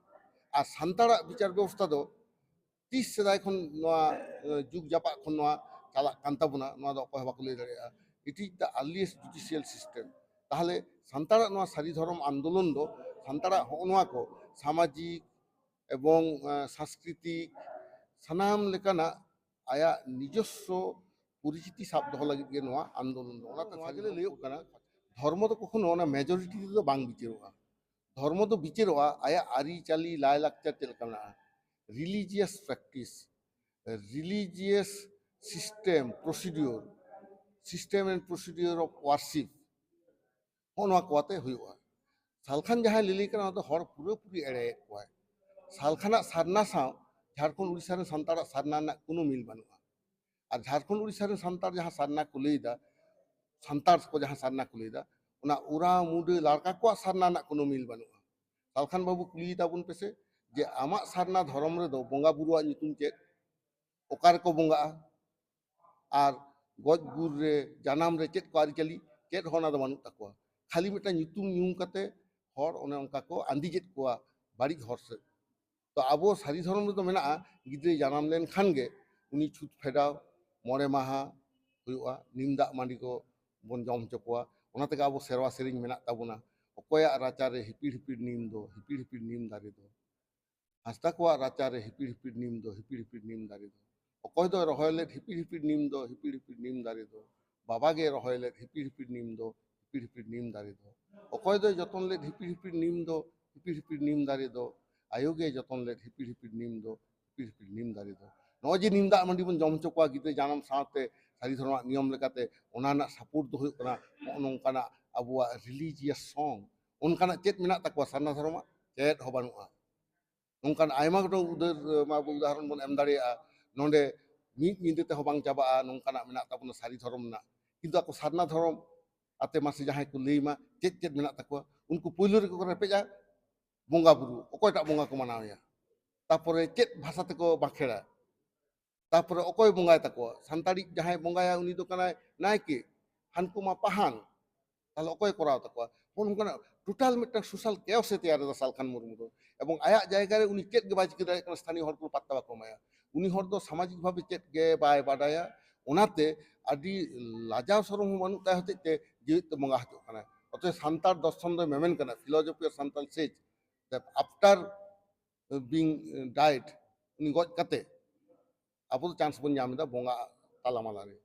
ᱟᱨ ᱥᱟᱱᱛᱟᱲᱟᱜ ᱵᱤᱪᱟᱨ ᱵᱮᱵᱚᱥᱛᱷᱟ ᱫᱚ ᱛᱤᱥ ᱥᱮᱫᱟᱭ ᱠᱷᱚᱱ ᱱᱚᱣᱟ ᱡᱩᱜᱽ ᱡᱟᱯᱟᱜ ᱠᱷᱚᱱ ᱱᱚᱣᱟ ᱪᱟᱞᱟᱜ ᱠᱟᱱ ᱛᱟᱵᱚᱱᱟ, ᱱᱚᱣᱟ ᱫᱚ ᱚᱠᱚᱭ ᱦᱚᱸ ᱵᱟᱠᱚ ᱞᱟᱹᱭ ᱫᱟᱲᱮᱭᱟᱜᱼᱟ᱾ It is the earliest judicial system. ᱛᱟᱦᱚᱞᱮ ᱥᱟᱱᱛᱟᱲᱟᱜ ᱱᱚᱣᱟ ᱥᱟᱹᱨᱤ ᱫᱷᱚᱨᱚᱢ ᱟᱱᱫᱳᱞᱚᱱ ᱫᱚ ᱥᱟᱱᱛᱟᱲᱟᱜ ᱦᱚᱸᱜᱼᱚ ᱱᱚᱣᱟ ᱠᱚ ᱥᱟᱢᱟᱡᱤᱠ ᱮᱵᱚᱝ ᱥᱟᱝᱥᱠᱨᱤᱛᱤᱠ ᱥᱟᱱᱟᱢ ᱞᱮᱠᱟᱱᱟᱜ ᱟᱭᱟᱜ ᱱᱤᱡᱚᱥᱥᱚ ᱯᱚᱨᱤᱪᱤᱛᱤ ᱥᱟᱵ ᱫᱚᱦᱚ ᱞᱟᱹᱜᱤᱫ ᱜᱮ ᱱᱚᱣᱟ ᱟᱱᱫᱳᱞᱚᱱ ᱫᱚ᱾ ᱚᱱᱟᱛᱮ ᱱᱚᱣᱟ ᱜᱮᱞᱮ ᱞᱟᱹᱭᱚᱜ ᱠᱟᱱᱟ, ᱫᱷᱚᱨᱢᱚ ᱫᱚ ᱠᱚᱠᱷᱚᱱᱳ ᱚᱱᱟ majority ᱛᱮᱫᱚ ᱵᱟᱝ ᱵᱤᱪᱟᱹᱨᱚᱜᱼᱟ᱾ ᱫᱷᱚᱨᱢᱚ ᱫᱚ ᱵᱤᱪᱟᱹᱨᱚᱜᱼᱟ ᱟᱭᱟᱜ ᱟᱹᱨᱤᱪᱟᱹᱞᱤ, ᱞᱟᱭᱼᱞᱟᱠᱪᱟᱨ ᱪᱮᱫ ᱞᱮᱠᱟ ᱢᱮᱱᱟᱜᱼᱟ, religious practice, religious system, procedure, system and procedure of worship, ᱦᱚᱸᱜᱼᱚ ᱱᱚᱣᱟ ᱠᱚ ᱟᱛᱮ ᱦᱩᱭᱩᱜᱼᱟ᱾ ᱥᱟᱞᱠᱷᱟᱱ ᱡᱟᱦᱟᱸᱭ ᱞᱤᱞᱤ ᱠᱟᱱᱟ, ᱚᱱᱟ ᱫᱚ ᱦᱚᱲ ᱯᱩᱨᱟᱹᱯᱩᱨᱤ ᱮᱲᱮᱭᱮᱫ ᱠᱚᱣᱟᱭ᱾ ᱥᱟᱞᱠᱷᱟᱱᱟᱜ ᱥᱟᱨᱱᱟ ᱥᱟᱶ ᱡᱷᱟᱲᱠᱷᱚᱸᱰ ᱩᱲᱤᱥᱥᱟ ᱨᱮᱱ ᱥᱟᱱᱛᱟᱲᱟᱜ ᱥᱟᱨᱱᱟ ᱨᱮᱱᱟᱜ ᱠᱳᱱᱳ ᱢᱤᱞ ᱵᱟᱹᱱᱩᱜᱼᱟ᱾ ᱟᱨ ᱡᱷᱟᱲᱠᱷᱚᱸᱰ ᱩᱲᱤᱥᱥᱟ ᱨᱮᱱ ᱥᱟᱱᱛᱟᱲ ᱡᱟᱦᱟᱸ ᱥᱟᱨᱱᱟ ᱠᱚ ᱞᱟᱹᱭᱫᱟ, ᱥᱟᱱᱛᱟᱲ ᱠᱚ ᱡᱟᱦᱟᱸ ᱥᱟᱨᱱᱟ ᱠᱚ ᱞᱟᱹᱭᱫᱟ, ᱚᱱᱟ ᱳᱨᱟᱣ ᱢᱩᱰᱟᱹ ᱞᱟᱲᱠᱟ ᱠᱚᱣᱟᱜ ᱥᱟᱨᱱᱟ ᱨᱮᱱᱟᱜ ᱠᱳᱱᱳ ᱢᱤᱞ ᱵᱟᱹᱱᱩᱜᱼᱟ᱾ ᱥᱟᱞᱠᱷᱟᱱ ᱵᱟᱹᱵᱩ, ᱠᱩᱞᱤᱭᱮ ᱛᱟᱵᱚᱱ ᱯᱮᱥᱮ ᱡᱮ ᱟᱢᱟᱜ ᱥᱟᱨᱱᱟ ᱫᱷᱚᱨᱚᱢ ᱨᱮᱫᱚ ᱵᱚᱸᱜᱟ ᱵᱩᱨᱩᱣᱟᱜ ᱧᱩᱛᱩᱢ ᱪᱮᱫ? ᱚᱠᱟ ᱨᱮᱠᱚ ᱵᱚᱸᱜᱟᱜᱼᱟ? ᱟᱨ ᱜᱚᱡ ᱜᱩᱨ ᱨᱮ, ᱡᱟᱱᱟᱢ ᱨᱮ ᱪᱮᱫ ᱠᱚ ᱟᱹᱨᱤᱪᱟᱹᱞᱤ? ᱪᱮᱫ ᱦᱚᱸ ᱚᱱᱟ ᱫᱚ ᱵᱟᱹᱱᱩᱜ ᱛᱟᱠᱚᱣᱟ᱾ ᱠᱷᱟᱹᱞᱤ ᱢᱤᱫᱴᱟᱝ ᱧᱩᱛᱩᱢ ᱧᱩ ᱠᱟᱛᱮ ᱦᱚᱲ ᱚᱱᱮ ᱚᱱᱠᱟ ᱠᱚ ᱟᱸᱫᱤᱡᱮᱫ ᱠᱚᱣᱟ ᱵᱟᱹᱲᱤᱡ ᱦᱚᱨ ᱥᱮᱫ᱾ ᱛᱚ ᱟᱵᱚ ᱥᱟᱹᱨᱤ ᱫᱷᱚᱨᱚᱢ ᱨᱮᱫᱚ ᱢᱮᱱᱟᱜᱼᱟ, ᱜᱤᱫᱽᱨᱟᱹᱭ ᱡᱟᱱᱟᱢ ᱞᱮᱱᱠᱷᱟᱱ ᱜᱮ ᱩᱱᱤ ᱪᱷᱩᱛ ᱯᱷᱮᱰᱟᱣ, ᱢᱚᱬᱮ ᱢᱟᱦᱟ ᱦᱩᱭᱩᱜᱼᱟ, ᱱᱤᱢ ᱫᱟᱜ ᱢᱟᱹᱰᱤ ᱠᱚ ᱵᱚᱱ ᱡᱚᱢ ᱦᱚᱪᱚ ᱠᱚᱣᱟ᱾ ᱚᱱᱟ ᱛᱮᱜᱮ ᱟᱵᱚ ᱥᱮᱨᱣᱟ ᱥᱮᱨᱮᱧ ᱢᱮᱱᱟᱜ ᱛᱟᱵᱚᱱᱟ, ᱚᱠᱚᱭᱟᱜ ᱨᱟᱪᱟᱨᱮ ᱦᱤᱯᱤᱲ ᱦᱤᱯᱤᱲ ᱱᱤᱢ ᱫᱚ, ᱦᱤᱯᱤᱲ ᱦᱤᱯᱤᱲ ᱱᱤᱢ ᱫᱟᱨᱮ ᱫᱚ᱾ ᱦᱟᱸᱥᱫᱟ ᱠᱚᱣᱟᱜ ᱨᱟᱪᱟᱨᱮ ᱦᱤᱯᱤᱲ ᱦᱤᱯᱤᱲ ᱱᱤᱢ ᱫᱚ, ᱦᱤᱯᱤᱲ ᱦᱤᱯᱤᱲ ᱱᱤᱢ ᱫᱟᱨᱮ ᱫᱚ᱾ ᱚᱠᱚᱭ ᱫᱚᱭ ᱨᱚᱦᱚᱭ ᱞᱮᱫ ᱦᱤᱯᱤᱲ ᱦᱤᱯᱤᱲ ᱱᱤᱢ ᱫᱚ, ᱦᱤᱯᱤᱲ ᱦᱤᱯᱤᱲ ᱱᱤᱢ ᱫᱟᱨᱮ ᱫᱚ? ᱵᱟᱵᱟ ᱜᱮ ᱨᱚᱦᱚᱭ ᱞᱮᱫ ᱦᱤᱯᱤᱲ ᱦᱤᱯᱤᱲ ᱱᱤᱢ ᱫᱚ, ᱦᱤᱯᱤᱲ ᱦᱤᱯᱤᱲ ᱱᱤᱢ ᱫᱟᱨᱮ ᱫᱚ᱾ ᱚᱠᱚᱭ ᱫᱚᱭ ᱡᱚᱛᱚᱱ ᱞᱮᱫ ᱦᱤᱯᱤᱲ ᱦᱤᱯᱤᱲ ᱱᱤᱢ ᱫᱚ, ᱦᱤᱯᱤᱲ ᱦᱤᱯᱤᱲ ᱱᱤᱢ ᱫᱟᱨᱮ ᱫᱚ? ᱟᱭᱳ ᱜᱮ ᱡᱚᱛᱚᱱ ᱞᱮᱫ ᱦᱤᱯᱤᱲ ᱦᱤᱯᱤᱲ ᱱᱤᱢ ᱫᱚ, ᱦᱤᱯᱤᱲ ᱦᱤᱯᱤᱲ ᱱᱤᱢ ᱫᱟᱨᱮ ᱫᱚ᱾ ᱱᱚᱜᱼᱚᱭ ᱡᱮ ᱱᱤᱢ ᱫᱟᱜ ᱢᱟᱹᱰᱤ ᱵᱚᱱ ᱡᱚᱢ ᱦᱚᱪᱚ ᱠᱚᱣᱟ ᱜᱤᱫᱽᱨᱟᱹ ᱡᱟᱱᱟᱢ ᱥᱟᱶᱛᱮ, ᱥᱟᱹᱨᱤ ᱫᱷᱚᱨᱚᱢᱟᱜ ᱱᱤᱭᱚᱢ ᱞᱮᱠᱟᱛᱮ, ᱚᱱᱟ ᱨᱮᱱᱟᱜ support ᱫᱚ ᱦᱩᱭᱩᱜ ᱠᱟᱱᱟ ᱱᱚᱜᱼᱚ ᱱᱚᱝᱠᱟᱱᱟᱜ ᱟᱵᱚᱣᱟᱜ religious song᱾ ᱚᱱᱠᱟᱱᱟᱜ ᱪᱮᱫ ᱢᱮᱱᱟᱜ ᱛᱟᱠᱚᱣᱟ ᱥᱟᱨᱱᱟ ᱫᱷᱚᱨᱚᱢᱟᱜ? ᱪᱮᱫ ᱦᱚᱸ ᱵᱟᱹᱱᱩᱜᱼᱟ᱾ ᱱᱚᱝᱠᱟᱱ ᱟᱭᱢᱟ ᱜᱚᱴᱟᱝ ᱩᱫᱟᱹᱨ, ᱢᱟ ᱵᱚ ᱩᱫᱟᱦᱚᱨᱚᱱ ᱵᱚᱱ ᱮᱢ ᱫᱟᱲᱮᱭᱟᱜᱼᱟ᱾ ᱱᱚᱰᱮ ᱢᱤᱫ ᱧᱤᱫᱟᱹ ᱛᱮᱦᱚᱸ ᱵᱟᱝ ᱪᱟᱵᱟᱜᱼᱟ, ᱱᱚᱝᱠᱟᱱᱟᱜ ᱢᱮᱱᱟᱜ ᱛᱟᱵᱚᱱᱟ ᱥᱟᱹᱨᱤ ᱫᱷᱚᱨᱚᱢ ᱨᱮᱱᱟᱜ᱾ ᱠᱤᱱᱛᱩ ᱟᱠᱚ ᱥᱟᱨᱱᱟ ᱫᱷᱚᱨᱚᱢ ᱟᱛᱮ ᱢᱟᱥᱮ ᱡᱟᱦᱟᱸᱭ ᱠᱚ ᱞᱟᱹᱭ ᱢᱟ ᱪᱮᱫ ᱪᱮᱫ ᱢᱮᱱᱟᱜ ᱛᱟᱠᱚᱣᱟ, ᱩᱱᱠᱩ ᱯᱳᱭᱞᱳ ᱨᱮᱜᱮ ᱠᱚ ᱨᱮᱯᱮᱡᱟ ᱵᱚᱸᱜᱟ ᱵᱩᱨᱩ, ᱚᱠᱚᱭᱴᱟᱜ ᱵᱚᱸᱜᱟ ᱠᱚ ᱢᱟᱱᱟᱣᱮᱭᱟ, ᱛᱟᱯᱚᱨᱮ ᱪᱮᱫ ᱵᱷᱟᱥᱟ ᱛᱮᱠᱚ ᱵᱟᱸᱠᱷᱮᱲᱟ, ᱛᱟᱯᱚᱨᱮ ᱚᱠᱚᱭ ᱵᱚᱸᱜᱟᱭ ᱛᱟᱠᱚᱣᱟ, ᱥᱟᱱᱛᱟᱲᱤᱡ ᱡᱟᱦᱟᱸᱭ ᱵᱚᱸᱜᱟᱭᱟ ᱩᱱᱤ ᱫᱚ ᱠᱟᱱᱟᱭ ᱱᱟᱭᱠᱮ, ᱦᱟᱱᱠᱩ ᱢᱟ ᱯᱟᱦᱟᱱ, ᱛᱟᱦᱞᱮ ᱚᱠᱚᱭ ᱠᱚᱨᱟᱣ ᱛᱟᱠᱚᱣᱟ? ᱱᱚᱜᱼᱚ ᱱᱚᱝᱠᱟᱱᱟᱜ ᱴᱳᱴᱟᱞ ᱢᱤᱫᱴᱟᱝ ᱥᱳᱥᱟᱞ ᱠᱮᱭᱚᱥ ᱮ ᱛᱮᱭᱟᱨ ᱮᱫᱟ ᱥᱟᱞᱠᱷᱟᱱ ᱢᱩᱨᱢᱩ ᱫᱚ᱾ ᱮᱵᱚᱝ ᱟᱭᱟᱜ ᱡᱟᱭᱜᱟ ᱨᱮ ᱩᱱᱤ ᱪᱮᱫ ᱜᱮ ᱵᱟᱭ ᱪᱤᱠᱟᱹ ᱫᱟᱲᱮᱭᱟᱜ ᱠᱟᱱᱟ, ᱥᱛᱷᱟᱱᱤᱭᱚ ᱦᱚᱲ ᱠᱚ ᱯᱟᱛᱛᱟ ᱵᱟᱠᱚ ᱮᱢᱟᱭᱟ᱾ ᱩᱱᱤ ᱦᱚᱲ ᱫᱚ ᱥᱟᱢᱟᱡᱤᱠ ᱵᱷᱟᱵᱮ ᱪᱮᱫ ᱜᱮ ᱵᱟᱭ ᱵᱟᱰᱟᱭᱟ, ᱚᱱᱟᱛᱮ ᱟᱹᱰᱤ ᱞᱟᱡᱟᱣ ᱥᱚᱨᱚᱢ ᱦᱚᱸ ᱵᱟᱹᱱᱩᱜ ᱛᱟᱭ ᱦᱚᱛᱮᱡ ᱛᱮ ᱡᱤᱣᱮᱫ ᱛᱮ ᱵᱚᱸᱜᱟ ᱦᱚᱪᱚᱜ ᱠᱟᱱᱟᱭ᱾ ᱚᱛᱚᱭᱮᱵ ᱥᱟᱱᱛᱟᱲ ᱫᱚᱨᱥᱚᱱ ᱫᱚᱭ ᱢᱮᱢᱮᱱ ᱠᱟᱱᱟ, philosophy of Santal says that after being died, ᱩᱱᱤ ᱜᱚᱡ ᱠᱟᱛᱮ ᱟᱵᱚ ᱫᱚ ᱪᱟᱱᱥ ᱵᱚᱱ ᱧᱟᱢ ᱮᱫᱟ ᱵᱚᱸᱜᱟ ᱛᱟᱞᱟᱢᱟᱞᱟ ᱨᱮ᱾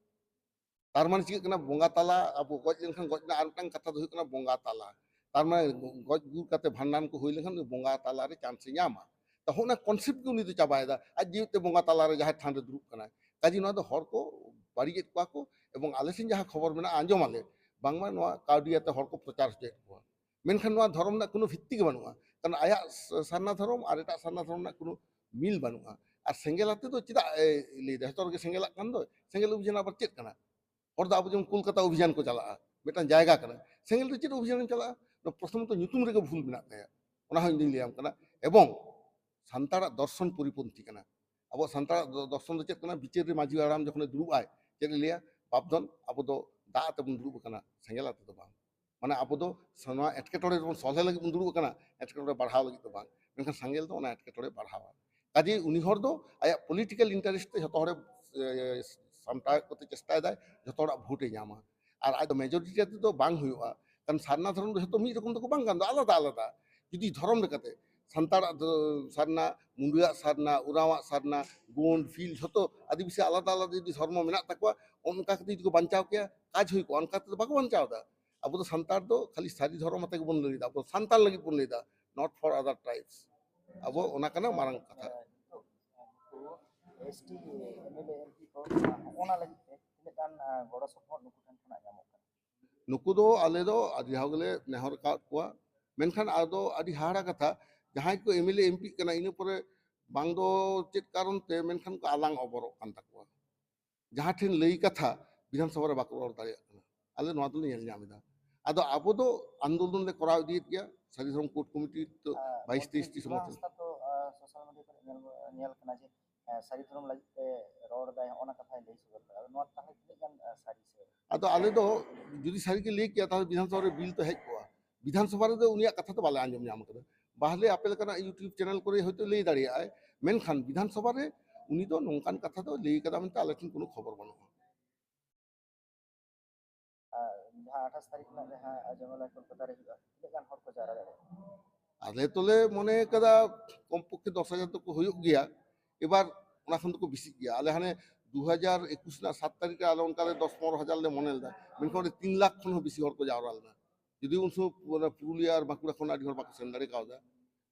ᱛᱟᱨ ᱢᱟᱱᱮ ᱪᱤᱠᱟᱹᱜ ᱠᱟᱱᱟ, ᱵᱚᱸᱜᱟ ᱛᱟᱞᱟ, ᱟᱵᱚ ᱜᱚᱡ ᱞᱮᱱᱠᱷᱟᱱ ᱜᱚᱡ ᱨᱮᱱᱟᱜ ᱟᱨ ᱢᱤᱫᱴᱟᱝ ᱠᱟᱛᱷᱟ ᱫᱚ ᱦᱩᱭᱩᱜ ᱠᱟᱱᱟ ᱵᱚᱸᱜᱟ ᱛᱟᱞᱟ᱾ ᱛᱟᱨ ᱢᱟᱱᱮ ᱜᱚᱡ ᱜᱩᱨ ᱠᱟᱛᱮ ᱵᱷᱟᱸᱰᱟᱱ ᱠᱚ ᱦᱩᱭ ᱞᱮᱱᱠᱷᱟᱱ ᱩᱱᱤ ᱵᱚᱸᱜᱟ ᱛᱟᱞᱟ ᱨᱮ ᱪᱟᱱᱥ ᱮ ᱧᱟᱢᱟ᱾ ᱛᱚ ᱦᱚᱸ ᱚᱱᱟ ᱠᱚᱱᱥᱮᱯᱴ ᱜᱮ ᱩᱱᱤ ᱫᱚ ᱪᱟᱵᱟᱭᱮᱫᱟ, ᱟᱡ ᱡᱤᱣᱤ ᱛᱮ ᱵᱚᱸᱜᱟ ᱛᱟᱞᱟ ᱨᱮ ᱡᱟᱦᱮᱨ ᱛᱷᱟᱱ ᱨᱮ ᱫᱩᱲᱩᱵ ᱠᱟᱱᱟᱭ᱾ ᱠᱟᱡᱮ ᱱᱚᱣᱟ ᱫᱚ ᱦᱚᱲ ᱠᱚ ᱵᱟᱹᱲᱤᱡᱮᱫ ᱠᱚᱣᱟ ᱠᱚ, ᱮᱵᱚᱝ ᱟᱞᱮ ᱥᱮᱱ ᱡᱟᱦᱟᱸ ᱠᱷᱚᱵᱚᱨ ᱢᱮᱱᱟᱜᱼᱟ ᱟᱸᱡᱚᱢ ᱟᱞᱮ, ᱵᱟᱝᱢᱟ ᱱᱚᱣᱟ ᱠᱟᱹᱣᱰᱤ ᱟᱛᱮ ᱦᱚᱲ ᱠᱚ ᱯᱨᱚᱪᱟᱨ ᱦᱚᱪᱚᱭᱮᱫ ᱠᱚᱣᱟ᱾ ᱢᱮᱱᱠᱷᱟᱱ ᱱᱚᱣᱟ ᱫᱷᱚᱨᱚᱢ ᱨᱮᱱᱟᱜ ᱠᱳᱱᱳ ᱵᱷᱤᱛᱛᱤ ᱜᱮ ᱵᱟᱹᱱᱩᱜᱼᱟ, ᱠᱟᱨᱚᱱ ᱟᱭᱟᱜ ᱥᱟᱨᱱᱟ ᱫᱷᱚᱨᱚᱢ ᱟᱨ ᱮᱴᱟᱜ ᱥᱟᱨᱱᱟ ᱫᱷᱚᱨᱚᱢ ᱨᱮᱱᱟᱜ ᱠᱳᱱᱳ ᱢᱤᱞ ᱵᱟᱹᱱᱩᱜᱼᱟ᱾ ᱟᱨ ᱥᱮᱸᱜᱮᱞ ᱟᱛᱮ ᱫᱚ ᱪᱮᱫᱟᱜ ᱮ ᱞᱟᱹᱭᱫᱟ? ᱡᱚᱛᱚ ᱨᱮᱜᱮ ᱥᱮᱸᱜᱮᱞᱟᱜ ᱠᱟᱱ ᱫᱚ, ᱥᱮᱸᱜᱮᱞ ᱚᱵᱷᱤᱡᱟᱱ ᱟᱵᱟᱨ ᱪᱮᱫ ᱠᱟᱱᱟ? ᱦᱚᱲ ᱫᱚ ᱟᱵᱚ ᱡᱮᱢᱚᱱ ᱠᱳᱞᱠᱟᱛᱟ ᱚᱵᱷᱤᱡᱟᱱ ᱠᱚ ᱪᱟᱞᱟᱜᱼᱟ, ᱢᱤᱫᱴᱟᱝ ᱡᱟᱭᱜᱟ ᱠᱟᱱᱟ, ᱥᱮᱸᱜᱮᱞ ᱫᱚ ᱪᱮᱫ ᱚᱵᱷᱤᱡᱟᱱ ᱮᱢ ᱪᱟᱞᱟᱜᱼᱟ? ᱱᱚᱣᱟ ᱯᱨᱚᱛᱷᱚᱢᱚᱛᱚ ᱧᱩᱛᱩᱢ ᱨᱮᱜᱮ ᱵᱷᱩᱞ ᱢᱮᱱᱟᱜ ᱛᱟᱭᱟ, ᱚᱱᱟ ᱦᱚᱸ ᱤᱧ ᱫᱩᱧ ᱞᱟᱹᱭᱟᱢ ᱠᱟᱱᱟ᱾ ᱮᱵᱚᱝ ᱥᱟᱱᱛᱟᱲᱟᱜ ᱫᱚᱨᱥᱚᱱ ᱯᱚᱨᱤᱯᱚᱱᱛᱷᱤ ᱠᱟᱱᱟ᱾ ᱟᱵᱚᱣᱟᱜ ᱥᱟᱱᱛᱟᱲᱟᱜ ᱫᱚ-, ᱫᱚᱨᱥᱚᱱ ᱫᱚ ᱪᱮᱫ ᱠᱟᱱᱟ? ᱵᱤᱪᱟᱹᱨ ᱨᱮ ᱢᱟᱹᱡᱷᱤ ᱦᱟᱲᱟᱢ ᱡᱚᱠᱷᱚᱱᱮ ᱫᱩᱲᱩᱵ ᱟᱭ, ᱪᱮᱫ ᱮ ᱞᱟᱹᱭᱟ? ᱵᱟᱯᱫᱷᱚᱱ, ᱟᱵᱚ ᱫᱚ ᱫᱟᱜ ᱟᱛᱮ ᱵᱚᱱ ᱫᱩᱲᱩᱵ ᱟᱠᱟᱱᱟ, ᱥᱮᱸᱜᱮᱞ ᱟᱛᱮ ᱫᱚ ᱵᱟᱝ᱾ ᱢᱟᱱᱮ ᱟᱵᱚ ᱫᱚ ᱥ-, ᱱᱚᱣᱟ ᱮᱴᱠᱮᱴᱚᱬᱮ ᱨᱮᱵᱚᱱ ᱥᱚᱞᱦᱮ ᱞᱟᱹᱜᱤᱫ ᱵᱚᱱ ᱫᱩᱲᱩᱵ ᱟᱠᱟᱱᱟ, ᱮᱴᱠᱮᱴᱚᱬᱮ ᱵᱟᱲᱦᱟᱣ ᱞᱟᱹᱜᱤᱫ ᱫᱚ ᱵᱟᱝ, ᱢᱮᱱᱠᱷᱟᱱ ᱥᱮᱸᱜᱮᱞ ᱫᱚ ᱚᱱᱟ ᱮᱴᱠᱮᱴᱚᱬᱮ ᱵᱟᱲᱦᱟᱣᱟ᱾ ᱠᱟᱡᱮ ᱩᱱᱤ ᱦᱚᱲ ᱫᱚ ᱟᱭᱟᱜ ᱯᱚᱞᱤᱴᱤᱠᱟᱞ ᱤᱱᱴᱟᱨᱮᱥᱴ ᱛᱮ ᱡᱷᱚᱛᱚ ᱦᱚᱲᱮ, ᱮ, ᱥᱟᱢᱴᱟᱣ ᱠᱚᱛᱮ ᱪᱮᱥᱴᱟᱭᱮᱫᱟᱭ, ᱡᱷᱚᱛᱚ ᱦᱚᱲᱟᱜ ᱵᱷᱳᱴ ᱮ ᱧᱟᱢᱟ᱾ ᱟᱨ ᱟᱡ ᱫᱚ ᱢᱮᱡᱚᱨᱤᱴᱤ ᱟᱛᱮ ᱫᱚ ᱵᱟᱝ ᱦᱩᱭᱩᱜᱼᱟ, ᱠᱟᱨᱚᱱ ᱥᱟᱨᱱᱟ ᱫᱷᱚᱨᱚᱢ ᱫᱚ ᱡᱷᱚᱛᱚ ᱢᱤᱫ ᱨᱚᱠᱚᱢ ᱫᱚᱠᱚ ᱵᱟᱝ ᱠᱟᱱ ᱫᱚ, ᱟᱞᱟᱫᱟ ᱟᱞᱟᱫᱟ᱾ ᱡᱩᱫᱤ ᱫᱷᱚᱨᱚᱢ ᱞᱮᱠᱟᱛᱮ ᱥᱟᱱᱛᱟᱲᱟᱜ ᱫᱚ ᱥᱟᱨᱱᱟ, ᱢᱩᱰᱟᱹᱣᱟᱜ ᱥᱟᱨᱱᱟ, ᱩᱨᱟᱣᱟᱜ ᱥᱟᱨᱱᱟ, ᱜᱳᱸᱰ, ᱵᱷᱤᱞ, ᱡᱷᱚᱛᱚ ᱟᱹᱫᱤᱵᱟᱹᱥᱤ ᱟᱞᱟᱫᱟ ᱟᱞᱟᱫᱟ ᱡᱩᱫᱤ ᱫᱷᱚᱨᱢᱚ ᱢᱮᱱᱟᱜ ᱛᱟᱠᱚᱣᱟ, ᱚᱱᱠᱟ ᱠᱟᱛᱮ ᱡᱩᱫᱤ ᱠᱚ ᱵᱟᱧᱪᱟᱣ ᱠᱮᱭᱟ, ᱠᱟᱡᱽ ᱦᱩᱭ ᱠᱚᱜᱼᱟ᱾ ᱚᱱᱠᱟ ᱛᱮᱫᱚ ᱵᱟᱠᱚ ᱵᱟᱧᱪᱟᱣ ᱮᱫᱟ᱾ ᱟᱵᱚ ᱫᱚ ᱥᱟᱱᱛᱟᱲ ᱫᱚ ᱠᱷᱟᱹᱞᱤ ᱥᱟᱹᱨᱤ ᱫᱷᱚᱨᱚᱢ ᱟᱛᱮ ᱜᱮᱵᱚᱱ ᱞᱟᱹᱲ ᱮᱫᱟ, ᱟᱵᱚ ᱥᱟᱱᱛᱟᱲ ᱞᱟᱹᱜᱤᱫ ᱵᱚᱱ ᱞᱟᱹᱭ ᱮᱫᱟ, not for other tribes᱾ ᱟᱵᱚ ᱚᱱᱟ ᱠᱟᱱᱟ ᱢᱟᱨᱟᱝ ᱠᱟᱛᱷᱟ᱾ ᱱᱤᱛᱚᱜ, ᱱᱩᱠᱩ ST MLA MP ᱠᱚ ᱦᱚᱸᱜᱼᱚ ᱱᱟ ᱞᱟᱹᱜᱤᱫ ᱛᱮ ᱛᱤᱱᱟᱹᱜ ᱜᱟᱱ, ᱟᱸ, ᱜᱚᱲᱚ ᱥᱚᱯᱚᱦᱚᱫ ᱱᱩᱠᱩ ᱴᱷᱮᱱ ᱠᱷᱚᱱᱟᱜ ᱧᱟᱢᱚᱜ ᱠᱟᱱᱟ? ᱱᱩᱠᱩ ᱫᱚ ᱟᱞᱮ ᱫᱚ ᱟᱹᱰᱤ ᱫᱷᱟᱣ ᱜᱮᱞᱮ ᱱᱮᱦᱚᱨ ᱟᱠᱟᱫ ᱠᱚᱣᱟ, ᱢᱮᱱᱠᱷᱟᱱ ᱟᱫᱚ ᱟᱹᱰᱤ ᱦᱟᱦᱟᱲᱟ ᱠᱟᱛᱷᱟ, ᱡᱟᱦᱟᱸᱭ ᱠᱚ MLA MP ᱠᱟᱱᱟ, ᱤᱱᱟᱹ ᱯᱚᱨᱮ ᱵᱟᱝ ᱫᱚ ᱪᱮᱫ ᱠᱟᱨᱚᱱ ᱛᱮ, ᱢᱮᱱᱠᱷᱟᱱ ᱠᱚ ᱟᱞᱟᱝ ᱚᱵᱚᱨᱚᱜ ᱠᱟᱱ ᱛᱟᱠᱚᱣᱟ᱾ ᱡᱟᱦᱟᱸ ᱴᱷᱮᱱ ᱞᱟᱹᱭ ᱠᱟᱛᱷᱟ ᱵᱤᱫᱷᱟᱱ ᱥᱚᱵᱷᱟ ᱨᱮ ᱵᱟᱠᱚ ᱨᱚᱲ ᱫᱟᱲᱮᱭᱟᱜ ᱠᱟᱱᱟ, ᱟᱞᱮ ᱱᱚᱣᱟ ᱫᱚᱞᱮ ᱧᱮᱞ ᱧᱟᱢ ᱮᱫᱟ᱾ ᱟᱫᱚ ᱟᱵᱚ ᱫᱚ ᱟᱱᱫᱳᱞᱚᱱ ᱞᱮ ᱠᱚᱨᱟᱣ ᱤᱫᱤᱭᱮᱫ ᱜᱮᱭᱟ᱾ ᱥᱟᱹᱨᱤ ᱫᱷᱚᱨᱚᱢ ᱠᱳᱰ ᱠᱚᱢᱤᱴᱤ ᱛᱚ ᱟᱨ ᱵᱟᱭᱤᱥ ᱢᱚᱱᱛᱨᱤ ᱛᱮᱭᱤᱥ ᱴᱤ ᱫᱤᱵᱟ ᱥᱚᱝᱜᱚᱴᱷᱚᱱ᱾ ᱦᱟᱸᱥᱫᱟ ᱛᱚ, ᱟᱨ, ᱥᱳᱥᱟᱞ ᱢᱤᱰᱤᱭᱟ ᱠᱚᱨᱮ ᱧᱮᱞ, ᱧᱮᱞ ᱠᱟᱱᱟ ᱡᱮ, ᱟᱨ, ᱥᱟᱹᱨᱤ ᱫᱷᱚᱨᱚᱢ ᱞᱟᱹᱜᱤᱫ ᱛᱮ ᱨᱚᱲ ᱮᱫᱟᱭ, ᱦᱚᱸᱜᱼᱚ ᱱᱟ ᱠᱟᱛᱷᱟᱭ ᱞᱟᱹᱭ ᱥᱚᱫᱚᱨ ᱠᱟᱫᱟ᱾ ᱟᱫᱚ ᱱᱚᱣᱟ ᱛᱟᱦᱚᱞᱮ ᱛᱤᱱᱟᱹᱜ ᱜᱟᱱ, ᱟᱨ, ᱥᱟᱹᱨᱤ ᱥᱮ? ᱟᱫᱚ ᱟᱞᱮ ᱫᱚ ᱡᱩᱫᱤ ᱥᱟᱹᱨᱤ ᱜᱮ ᱞᱟᱹᱭ ᱠᱮᱭᱟ, ᱛᱟᱦᱚᱞᱮ ᱵᱤᱫᱷᱟᱱ ᱥᱚᱵᱷᱟ ᱨᱮ ᱵᱤᱞ ᱛᱚ ᱦᱮᱡ ᱠᱚᱜᱼᱟ᱾ ᱵᱤᱫᱷᱟᱱ ᱥᱚᱵᱷᱟ ᱨᱮᱫᱚ ᱩᱱᱤᱭᱟᱜ ᱠᱟᱛᱷᱟ ᱫᱚ ᱵᱟᱞᱮ ᱟᱸᱡᱚᱢ ᱧᱟᱢ ᱠᱟᱫᱟ᱾ ᱵᱟᱦᱞᱮ ᱟᱯᱮ ᱞᱮᱠᱟᱱᱟᱜ YouTube ᱪᱮᱱᱮᱞ ᱠᱚᱨᱮ ᱦᱚᱭᱛᱳ ᱞᱟᱹᱭ ᱫᱟᱲᱮᱭᱟᱜᱼᱟᱭ, ᱢᱮᱱᱠᱷᱟᱱ ᱵᱤᱫᱷᱟᱱ ᱥᱚᱵᱷᱟ ᱨᱮ ᱩᱱᱤ ᱫᱚ ᱱᱚᱝᱠᱟᱱ ᱠᱟᱛᱷᱟ ᱫᱚ ᱞᱟᱹᱭ ᱠᱟᱫᱟ ᱢᱮᱱᱛᱮ ᱟᱞᱮ ᱴᱷᱮᱱ ᱠᱳᱱᱳ ᱠᱷᱚᱵᱚᱨ ᱵᱟᱹᱱᱩᱜᱼᱟ᱾ ᱟᱨ ᱡᱟᱦᱟᱸ ᱟᱴᱷᱟᱥ ᱛᱟᱹᱨᱤᱠᱷ ᱨᱮᱱᱟᱜ ᱡᱟᱦᱟᱸ ᱡᱚᱢᱮᱞᱟ ᱠᱳᱞᱠᱟᱛᱟ ᱨᱮ ᱦᱩᱭᱩᱜᱼᱟ, ᱛᱤᱱᱟᱹᱜ ᱜᱟᱱ ᱦᱚᱲ ᱠᱚ ᱡᱟᱣᱨᱟ ᱫᱟᱲᱮᱭᱟᱜᱼᱟ? ᱟᱞᱮ ᱛᱚᱞᱮ ᱢᱚᱱᱮ ᱠᱟᱫᱟ ᱠᱚᱢ ᱯᱚᱠᱠᱷᱮ ᱫᱚᱥ ᱦᱟᱡᱟᱨ ᱫᱚᱠᱚ ᱦᱩᱭᱩᱜ ᱜᱮᱭᱟ᱾ ᱮᱵᱟᱨ ᱚᱱᱟ ᱠᱷᱚᱱ ᱫᱚᱠᱚ ᱵᱮᱥᱤᱜ ᱜᱮᱭᱟ᱾ ᱟᱞᱮ ᱦᱟᱱᱮ ᱫᱩ ᱦᱟᱡᱟᱨ ᱮᱠᱩᱥ ᱨᱮᱱᱟᱜ ᱥᱟᱛ ᱛᱟᱹᱨᱤᱠᱷ ᱨᱮ ᱟᱞᱮ ᱚᱱᱠᱟ ᱞᱮ ᱫᱚᱥ ᱯᱚᱱᱨᱚ ᱦᱟᱡᱟᱨ ᱞᱮ ᱢᱚᱱᱮ ᱞᱮᱫᱟ, ᱢᱮᱱᱠᱷᱟᱱ ᱚᱸᱰᱮ ᱛᱤᱱ ᱞᱟᱠᱷ ᱠᱷᱚᱱ ᱦᱚᱸ ᱵᱮᱥᱤ ᱦᱚᱲ ᱠᱚ ᱡᱟᱣᱨᱟ ᱞᱮᱱᱟ᱾ ᱡᱩᱫᱤ ᱩᱱ ᱥᱚᱢᱚᱭ ᱯᱩ-, ᱚᱱᱟ ᱯᱩᱨᱩᱞᱤᱭᱟᱹ ᱟᱨ ᱵᱟᱸᱠᱩᱲᱟ ᱠᱷᱚᱱ ᱟᱹᱰᱤ ᱦᱚᱲ ᱵᱟᱠᱚ ᱥᱮᱱ ᱫᱟᱲᱮ ᱠᱟᱣᱫᱟ,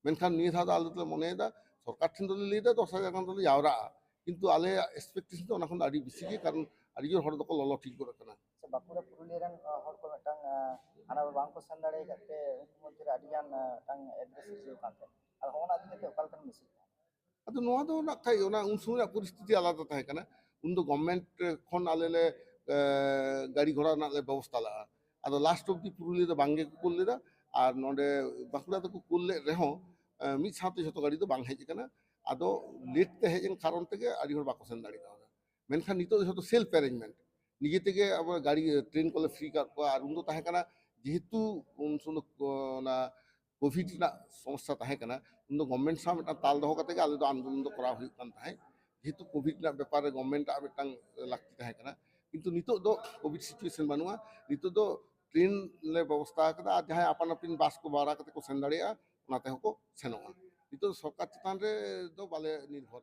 ᱢᱮᱱᱠᱷᱟᱱ ᱱᱤᱭᱟᱹ ᱫᱷᱟᱣ ᱫᱚ ᱟᱞᱮ ᱫᱚᱞᱮ ᱢᱚᱱᱮᱭᱮᱫᱟ ᱥᱚᱨᱠᱟᱨ ᱴᱷᱮᱱ ᱫᱚᱞᱮ ᱞᱟᱹᱭᱫᱟ ᱫᱚᱥ ᱦᱟᱡᱟᱨ ᱜᱟᱱ ᱫᱚᱞᱮ ᱡᱟᱣᱨᱟᱜᱼᱟ, ᱠᱤᱱᱛᱩ ᱟᱞᱮᱭᱟᱜ ᱮᱠᱥᱯᱮᱠᱴᱮᱥᱚᱱ ᱫᱚ ᱚᱱᱟ ᱠᱷᱚᱱ ᱫᱚ ᱟᱹᱰᱤ ᱵᱮᱥᱤ ᱜᱮ, ᱠᱟᱨᱚᱱ ᱟᱹᱰᱤ ᱡᱳᱨ ᱦᱚᱲ ᱫᱚᱠᱚ ᱞᱚᱞᱚ ᱴᱷᱤᱠ ᱜᱚᱫ ᱟᱠᱟᱱᱟ᱾ ᱥᱮ ᱵᱟᱸᱠᱩᱲᱟ ᱯᱩᱨᱩᱞᱤᱭᱟᱹ ᱨᱮᱱ, ᱟᱸ, ᱦᱚᱲ ᱠᱚ ᱢᱤᱫᱴᱟᱝ, ᱟᱸ, ᱦᱟᱱᱟ ᱵᱟᱝ ᱠᱚ ᱥᱮᱱ ᱫᱟᱲᱮ ᱟᱠᱟᱫ ᱛᱮ ᱩᱱᱠᱩ ᱢᱚᱫᱽᱫᱷᱮ ᱨᱮ ᱟᱹᱰᱤ ᱜᱟᱱ, ᱟᱸ, ᱢᱤᱫᱴᱟᱝ ᱮᱰᱨᱮᱥ ᱥᱤᱨᱡᱟᱹᱣ ᱠᱟᱱ ᱛᱟᱦᱮᱸᱫ᱾ ᱟᱫᱚ ᱦᱚᱸᱜᱼᱚ ᱱᱟ ᱤᱫᱤ ᱠᱟᱛᱮ ᱚᱠᱟ ᱞᱮᱠᱟᱱ ᱢᱮᱥᱮᱡᱽ? ᱟᱫᱚ ᱱᱚᱣᱟ ᱫᱚ ᱱᱟᱜ ᱠᱷᱟᱡ ᱚᱱᱟ ᱩᱱ ᱥᱚᱢᱚᱭᱟᱜ ᱯᱚᱨᱤᱥᱛᱷᱤᱛᱤ ᱟᱞᱟᱫᱟ ᱛᱟᱦᱮᱸ ᱠᱟᱱᱟ᱾ ᱩᱱ ᱫᱚ ᱜᱚᱵᱷᱢᱮᱱᱴ ᱠᱷᱚᱱ ᱟᱞᱮ ᱞᱮ, ᱮ, ᱜᱟᱹᱰᱤ ᱜᱷᱚᱲᱟ ᱨᱮᱱᱟᱜ ᱞᱮ ᱵᱮᱵᱚᱥᱛᱷᱟ ᱞᱮᱫᱼᱟ᱾ ᱟᱫᱚ ᱞᱟᱥᱴ ᱚᱵᱫᱤ ᱯᱩᱨᱩᱞᱤᱭᱟᱹ ᱫᱚ ᱵᱟᱝ ᱜᱮᱠᱚ ᱠᱩᱞ ᱞᱮᱫᱟ, ᱟᱨ ᱱᱚᱰᱮ ᱵᱟᱸᱠᱩᱲᱟ ᱫᱚᱠᱚ ᱠᱩᱞ ᱞᱮᱫ ᱨᱮᱦᱚᱸ, ᱮ, ᱢᱤᱫ ᱥᱟᱶᱛᱮ ᱡᱷᱚᱛᱚ ᱜᱟᱹᱰᱤ ᱫᱚ ᱵᱟᱝ ᱦᱮᱡ ᱟᱠᱟᱱᱟ᱾ ᱟᱫᱚ ᱞᱮᱴ ᱛᱮ ᱦᱮᱡ ᱮᱱ ᱠᱟᱨᱚᱱ ᱛᱮᱜᱮ ᱟᱹᱰᱤ ᱦᱚᱲ ᱵᱟᱠᱚ ᱥᱮᱱ ᱫᱟᱲᱮ ᱠᱟᱣᱫᱟ᱾ ᱢᱮᱱᱠᱷᱟᱱ ᱱᱤᱛᱚᱜ ᱫᱚ ᱡᱷᱚᱛᱚ ᱥᱮᱞᱯ ᱮᱨᱮᱧᱡᱽᱢᱮᱱᱴ, ᱱᱤᱡᱮ ᱛᱮᱜᱮ ᱟᱵᱚ ᱜᱟᱹᱰᱤ, ᱴᱨᱮᱱ ᱠᱚᱞᱮ ᱯᱷᱨᱤ ᱠᱟᱜ ᱠᱚᱣᱟ᱾ ᱟᱨ ᱩᱱ ᱫᱚ ᱛᱟᱦᱮᱸ ᱠᱟᱱᱟ, ᱡᱮᱦᱮᱛᱩ ᱩᱱ ᱥᱚᱢᱚᱭ ᱚᱱᱟ ᱠᱳᱵᱷᱤᱰ ᱨᱮᱱᱟᱜ ᱥᱚᱢᱚᱥᱥᱟ ᱛᱟᱦᱮᱸ ᱠᱟᱱᱟ, ᱩᱱ ᱫᱚ ᱜᱚᱵᱷᱢᱮᱱᱴ ᱥᱟᱶ ᱢᱤᱫᱴᱟᱝ ᱛᱟᱞ ᱫᱚᱦᱚ ᱠᱟᱛᱮ ᱜᱮ ᱟᱞᱮ ᱫᱚ ᱟᱱᱫᱳᱞᱚᱱ ᱫᱚ ᱠᱚᱨᱟᱣ ᱦᱩᱭᱩᱜ ᱠᱟᱱ ᱛᱟᱦᱮᱸᱫ᱾ ᱡᱮᱦᱮᱛᱩ ᱠᱳᱵᱷᱤᱰ ᱨᱮᱱᱟᱜ ᱵᱮᱯᱟᱨ ᱨᱮ ᱜᱚᱵᱷᱢᱮᱱᱴ ᱟᱜ ᱢᱤᱫᱴᱟᱝ ᱞᱟᱹᱠᱛᱤ ᱛᱟᱦᱮᱸ ᱠᱟᱱᱟ, ᱠᱤᱱᱛᱩ ᱱᱤᱛᱚᱜ ᱫᱚ ᱠᱳᱵᱷᱤᱰ ᱥᱤᱪᱩᱭᱮᱥᱚᱱ ᱵᱟᱹᱱᱩᱜᱼᱟ᱾ ᱱᱤᱛᱚᱜ ᱫᱚ ᱴᱨᱮᱱ ᱞᱮ ᱵᱮᱵᱚᱥᱛᱷᱟ ᱟᱠᱟᱫᱟ, ᱟᱨ ᱡᱟᱦᱟᱸᱭ ᱟᱯᱟᱱ ᱟᱹᱯᱤᱱ ᱵᱟᱥ ᱠᱚ ᱵᱷᱟᱲᱟ ᱠᱟᱛᱮ ᱠᱚ ᱥᱮᱱ ᱫᱟᱲᱮᱭᱟᱜᱼᱟ, ᱚᱱᱟ ᱛᱮᱦᱚᱸ ᱠᱚ ᱥᱮᱱᱚᱜᱼᱟ᱾ ᱱᱤᱛᱚᱜ ᱫᱚ ᱥᱚᱨᱠᱟᱨ ᱪᱮᱛᱟᱱ ᱨᱮ ᱫᱚ ᱵᱟᱞᱮ ᱱᱤᱨᱵᱷᱚᱨ᱾